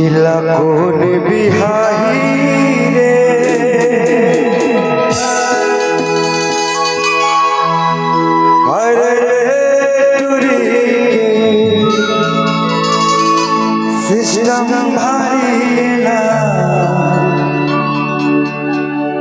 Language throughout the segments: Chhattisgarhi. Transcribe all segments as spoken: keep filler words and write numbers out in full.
ला कोन बिहाही रे? अरे टुरी के सिस्टम भारी ना,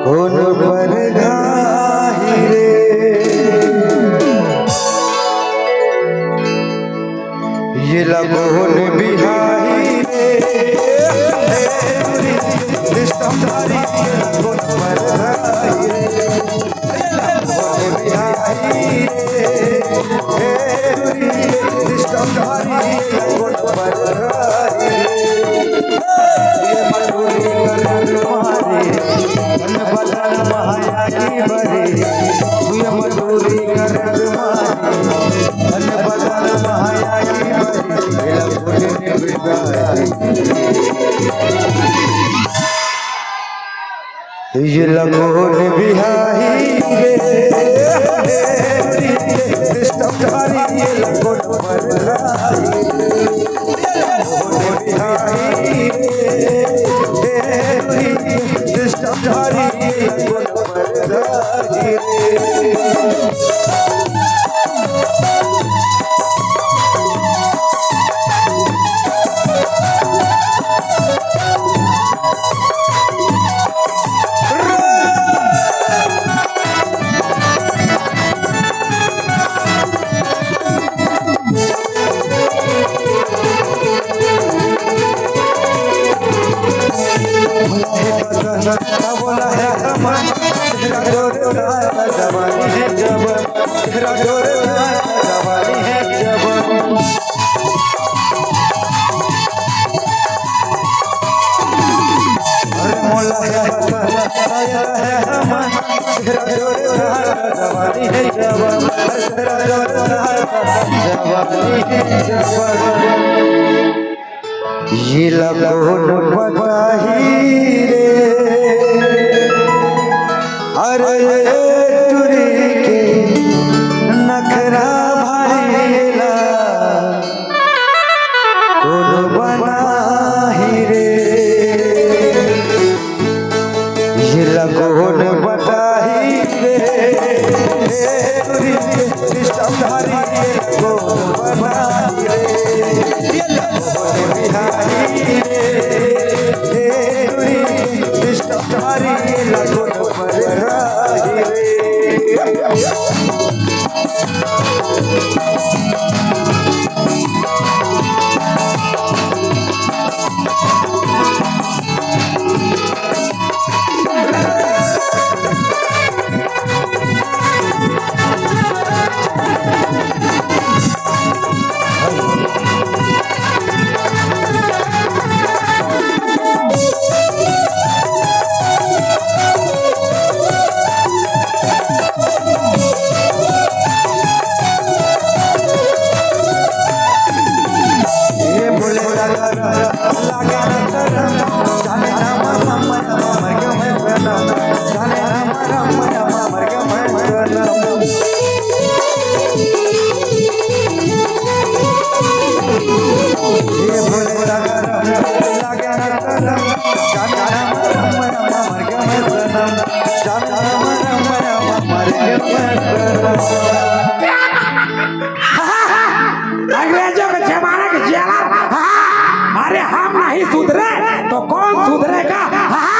कोन परघाही रे? ये ला कोन बिहाही रे? सिस्टम भारी, ये ला कोन परघाही रे? ये ला कोन बिहाही रे? सिस्टम भारी, ये ला कोन परघाही रे? ये मटोरी कर मारे, मन बदन महाया की बरे, ये मटोरी कर मारे, मन बदन महाया की बरे, ये ला कोन बिहाही। ये ला कोन बिहाही रे, सिस्टम भारी, ये ला कोन परघाही। ये ला कोन बिहाही रे, सिस्टम भारी, ये ला कोन परघाही रे। ये ला कोन बताही रे? अरे ये टुरी के नखरा भारी ला कोन बनाही रे? ये ला कोन बताही रे? सिस्टम भारी, ये ला कोन बनाही रे? ये ला कोन बिहाही रे? सिस्टम भारी, ये ला कोन परघाही रे? अंग्रेजों के जमाना के जेलर। हाँ, अरे हम नहीं सुधरे तो कौन सुधरेगा? हाँ।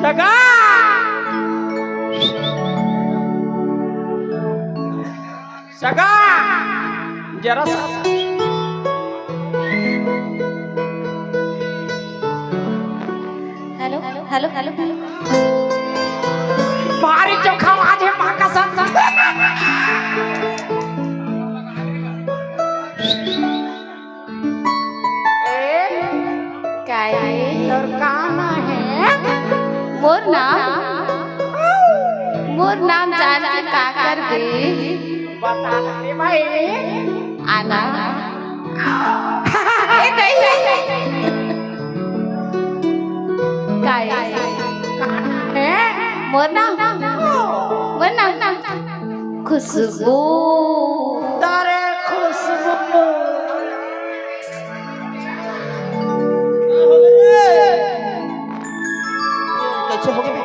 सगा। सगा। जरा सा। Hello, hello, hello, hello. भारी चोखा आवाज है माँ कसम। ए, काय? तोर का नाम है? मोर नाम? मोर नाम जान के का करबे? बता दे भाई। आना। ए, नहीं। काय? मोर नाम, मोर नाम खुशबू। अरे खुशबू। कैसे हो गए?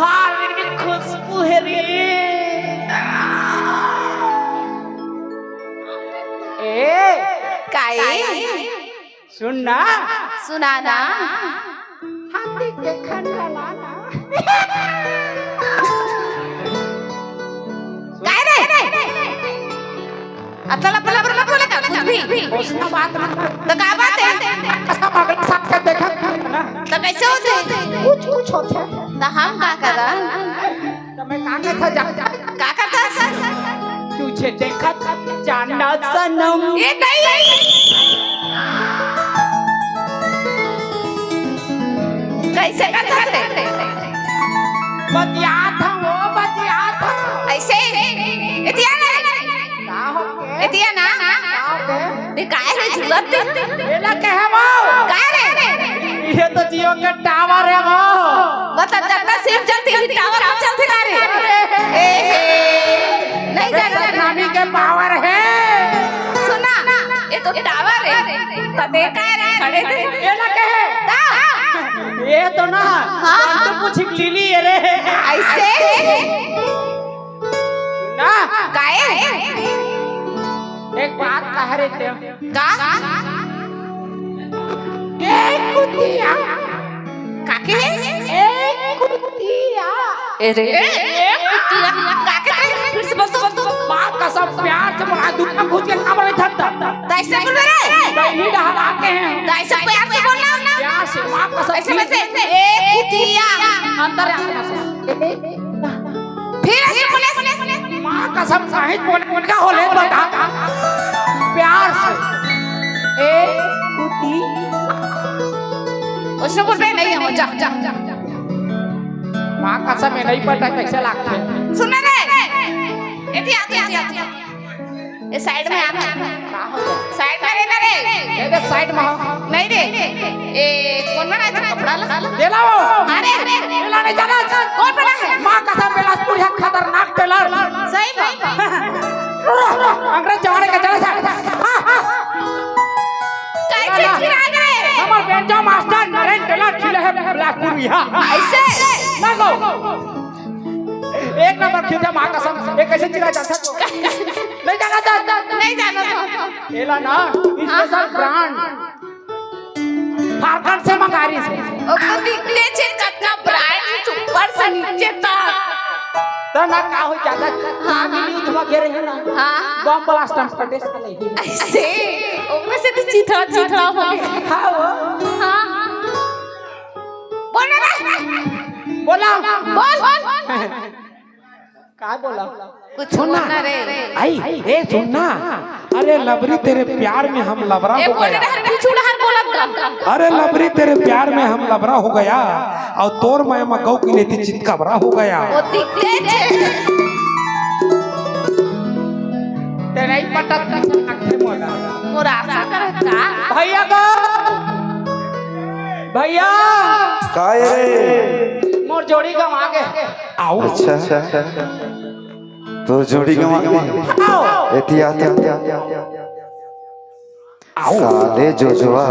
अरे खुशबू है रे। ए, काई? सुन ना। सुना ना। हाथी के खंडा लाना। काय रे? अतला पला पला पला का कुछ भी। उसका बात मत कर। तो का बात है? ऐसा पागल साथ का देखा ना। तो कैसे होते? कुछ कुछ होते। तो हम का करा? तो मैं का कहता जा? का कहता? तुझे देखा जाना सनम। ये नहीं। कैसे कहता रे? बतियात हम, वो बतियात हम। ऐसे? एतिया ना? का हो के? एतिया ना? का हो के? ते काय रे झुलत ते? एला कहे वो? काय रे? ये तो जियो के टावर है वो। मतलब जतना सिम चलती ही टावर में चलती ना रे। ए हे। नहीं जाना। नामी के पावर है। सुना, ये तो टावर है। तो देखा है रे खड़े थे। एला कहे? ता? ये तो ना, हाँ। कौन तो कुछ लीली है रे। ऐसे? सुना। काहे? एक बात कह रहे थे। का? ए कुतिया। काके? ए कुतिया। अरे, ए कुतिया। काके? फिर से बोल तो, बोल तो। माँ कसम प्यार से बोला, दुनिया घुस के काम नहीं थकता। तो ऐसे बोल रहे? तो यही डहर आते हैं। तो ऐसे प्यार से बोलना। प्यार से, माँ कसम। ऐसे बोलते, ए कुतिया। अंदर आ। फिर ऐसे बोले, माँ कसम साहित बोले, उनका होले बता। प्यार से। ए कुतिया। उसने बोल रहे, नहीं हो, जा, जा, जा। माँ कसम में नहीं पता कैसे लागता है। सुन ना रे। एती आती, आती, आती। ए, साइड में आना। साइड में रहना रे। ए, देख, साइड में हो। नहीं रे। ए, कौन बना है कपड़ा ला? ये लाओ। अरे, ये लाने जाना। कौन बना है? माँ कसम, बिलासपुर है खतरनाक टेलर। सही में? अंग्रेज जमाने का चला था। काय के फिर आ गए? हमार बेंजो मास्टर नरेंद्र टेलर खिले है बिलासपुर यहाँ। ऐसे? ना गो। एक नंबर खिंचा माँ कसम। ये कैसे चिरा जाता है? नहीं जाना था। नहीं जाना था। एला ना, स्पेशल ब्रांड। झारखंड से मंगा रही से। ओकर दिखते छे कतना ब्रांड, ऊपर से नीचे तक। तो ना का हो जाता? हाँ, हाँ। न्यूज में घेरे है ना। हाँ। बम ब्लास्ट हम प्रदेश के नहीं। ऐसे, ओकरे से तो चिथड़ा, चिथड़ा हो गया। हाँ, वो। हाँ। बोल ना रे। बोला। बोल। का बोला? कुछ सुन ना। बोल ना रे। आई, ए, सुन ना। अरे लबरी, तेरे प्यार में हम लबरा ए, हो बोले गया। ना, हर पीछू डहर बोलत का। अरे लबरी, तेरे प्यार में हम लबरा हो गया, और तोर मैं मगऊ की लेती चितकबरा हो गया। वो दिखते छे। तेरे ही पटक तक रखे मोला। मोर आशा करत का? भैया गो, भैया। काय रे? मोर जोड़ी गवा गे। आओ। अच्छा। तो जोड़ी गवा गे। आओ। एती, एती, एती। आओ। साले जोजवा,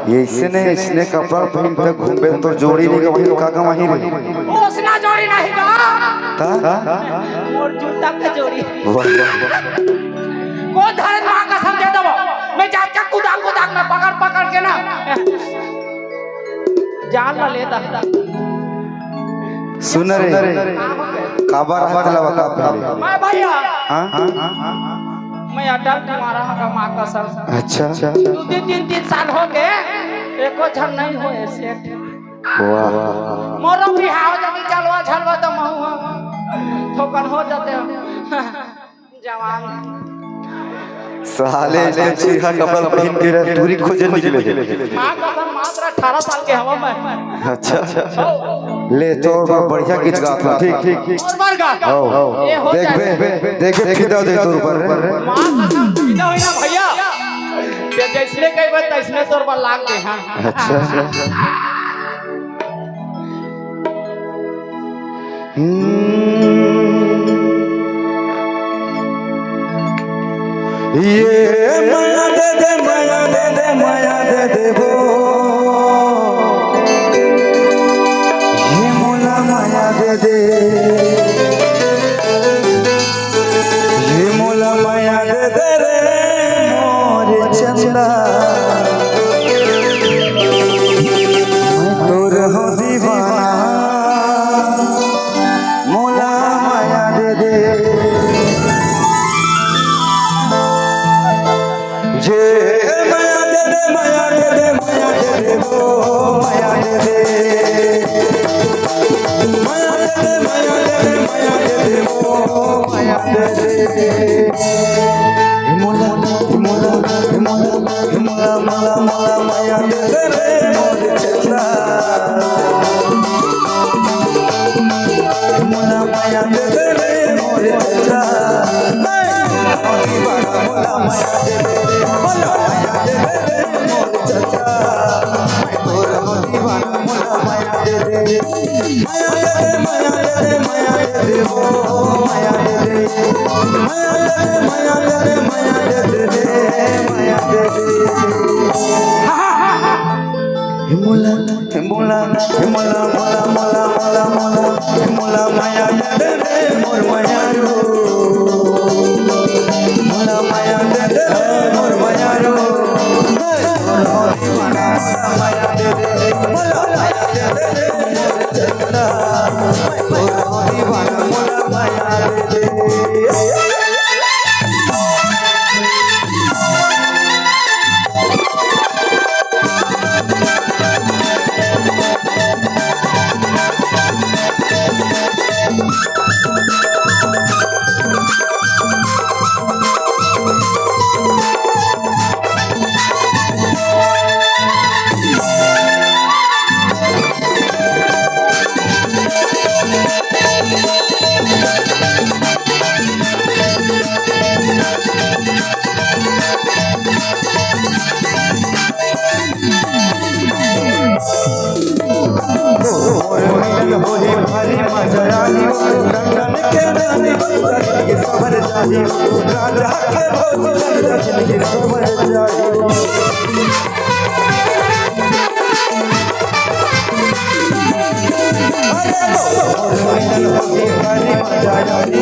ये इसने, इसने कपड़ा पहन के घूमे तो जोड़ी नहीं गवाही, का गवाही रे? ओसना जोड़ी नहीं गा। ता? मोर जूता के जोड़ी। वाह, वाह, वाह। कौन धरन माँ कसम दे दबो? मैं जात का कुदाक, कुदाक में पकड़, पकड़ के ना। जान ला लेता। सुन रे, काबर हाथ ला बता पहले। मैं भैया। हाँ? मैं अटल कुमारा हूँ का माँ कसम। अच्छा। दो तीन, तीन, तीन साल हो गए, एको झन नहीं होए सेठ। वाह। मोरो बिहाव जदी जलवा झलवा तो महू हो। थोकन हो जाते हो। जवान। साले इसने चीहा कपड़ा पहन के रहे, दूरी खोजे निकले। माँ कसम, माँ अठारह साल के हवा मैं। अच्छा, अच्छा, अच्छा। ले, तोर बर बढ़िया गीत गात हूँ, ठीक, ठीक। तोर बर गा। हो, हो। ये हो देखबे, जाए। देखबे, फिदा दे तोर बर रे। माँ कसम, फिदा होई ना भैया। ते जैसने कहबे, तैसने तोर बर लाग दे, हाँ। अच्छा। हम्म। ये मया दे दे, मया दे दे, मया दे दे वो। ये मोला मया दे दे। ये मोला मया दे दे रे मोर चंदा। मैं तोर हो दीवाना। मोला मया दे दे। जे मया दे दे, मया दे दे, मया दे दे, ओ मया दे दे। मया दे दे, मया दे दे, मया दे दे, ओ मया दे दे। हे मोला, हे मोला, हे मोला, हे मोला, मोला, मोला, मया दे दे रे मोर चंदा। मोला मया दे दे रे मोर चचा। मोला मया दे दे रे, मोला मया दे दे रे मोर चचा। मैं तोर दीवाना, मोला मया दे दे। मया दे दे, मया दे दे, मया दे दे, ओ मया दे दे। मया दे दे, मया दे दे, मया दे दे रे, मया दे दे। हे मोला, हे मोला, हे मोला, मोला, मोला, मोला, मोला, हे मोला मया दे दे रे मोर मयारू। मोला मया दे दे रे मोर मयारू। हे मोला दीवाना, मोला मया दे दे, मोला मया दे दे रे मोर चंदा। मोला दीवाना, मोला मया दे दे। तोर मिलन होही भारी मजा आही, टंडन के रानी बनकर जिंदगी संवर जाही, राजा के भौजी बनकर जिंदगी संवर जाही। अरे तोर मिलन होही भारी मजा आही,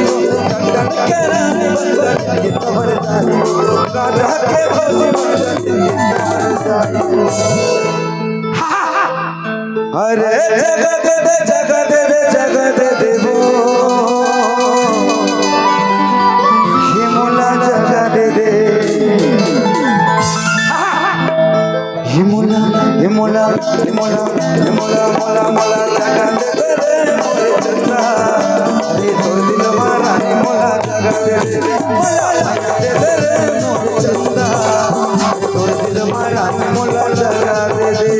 टंडन के रानी बनकर जिंदगी संवर जाही, राजा के भौजी बनकर जिंदगी संवर जाही। अरे जगा दे दे, जगा दे दे, जगा दे दे वो। हे मोला जगा दे दे। हे मोला, हे मोला, हे मोला, हे मोला, मोला, मोला जगा दे दे रे मोर चंदा। अरे तोर दिल मा रानी मोला जगा दे दे। मोला जगा दे दे रे मोर चंदा। तोर दिल मा रानी मोला जगा दे दे।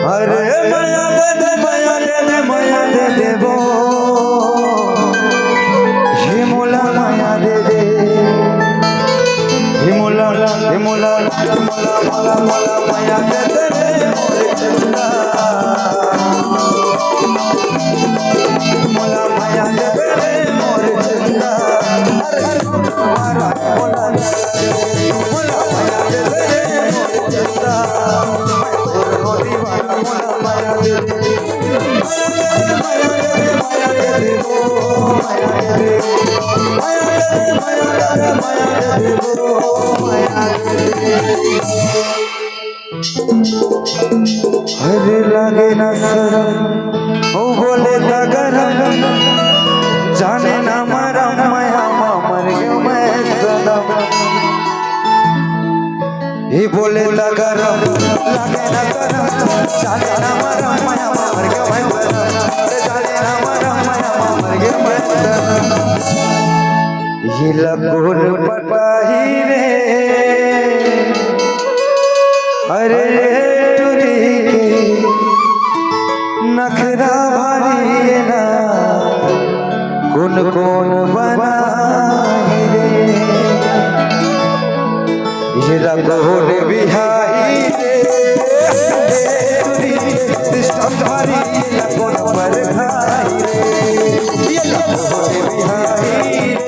अरे मया दे दे, मया दे दे, मया दे दे वो। हे मोला मया दे दे। हे मोला, हे मोला, मोला, मोला, मोला, मया अरे लागे ना सरम, ओ बोले त गरम, जाने ना मरम, मया मा मर गयो मैं सनम। ये बोले त गरम, लागे ना सरम, जाने ना मरम, मया मा मर गयो मैं सनम। अरे जाने ना मरम, मया मा मर गयो मैं सनम। ये ला कोन पटाही रे, अरे ये टुरी के नखरा भारी ये ना, कोन कोन बनाही रे। ये ला कोन बिहाही रे, टुरी के system भारी ये ला कोन परघाही रे। ये ला कोन बिहाही रे।